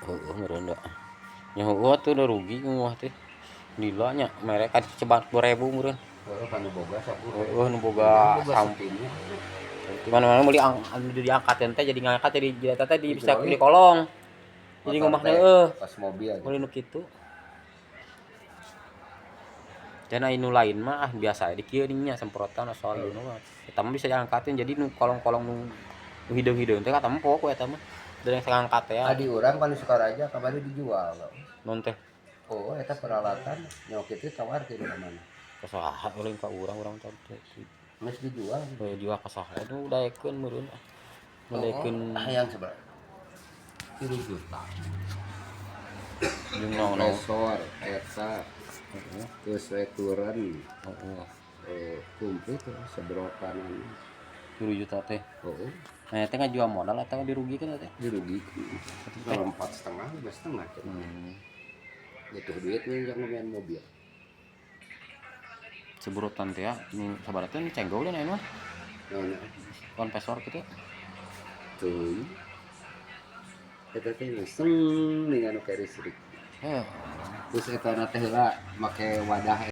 Heueuh, meureun da. Nya heueuh atuh, da rugi mah teh. Lila nya mere kan cebat 2000 meureun. Heeh, kan boga 10. Heueuh, nu boga Boga sam sepinnya. Di mana-mana meuli anu diangkatin teh, jadi ngangkat, jadi eta teh di bisa Dijualin. Di kolong. Jadi Motor ngomah teh, heueuh. pas mobil. Meuli nu kitu. Dan anu lain mah, ah, biasa di kieu nya semprotan asal ieu mah. Eta mah bisa diangkatin, jadi nu kolong-kolong nu hideung-hideung teh katempo ku eta mah. Da yang ngangkat teh ya. Adi urang kan di Sukaraja kamari dijual. Non teh? Oh, eta peralatan nyok itu tawarkeun ka mana? Ka saha, ulin ka urang, urang teh. Geus dijual. Oh, jual ka saha nu daekeun meureun ah. Nu daekeun. Oh, hayang seberapa? 3 juta. Jeung naon-naon. Kompresor eta terus returan. Heeh. Komplit ya, sebrotan. 3 juta teh. Oh. Nah, teh ngajual modal atau dirugikan teh? Dirugikan. Kalau 4,5, 5,5 cenah. Butuh duit nih yang main mobil. Sebrotan teh ya, nu sabaraha teh, nu cenggol aya mah. Naon? Kompresor kitu. Tuh. Eta teh seng dengan nu listrik. Heuh. Terus eta na teh heula make wadah.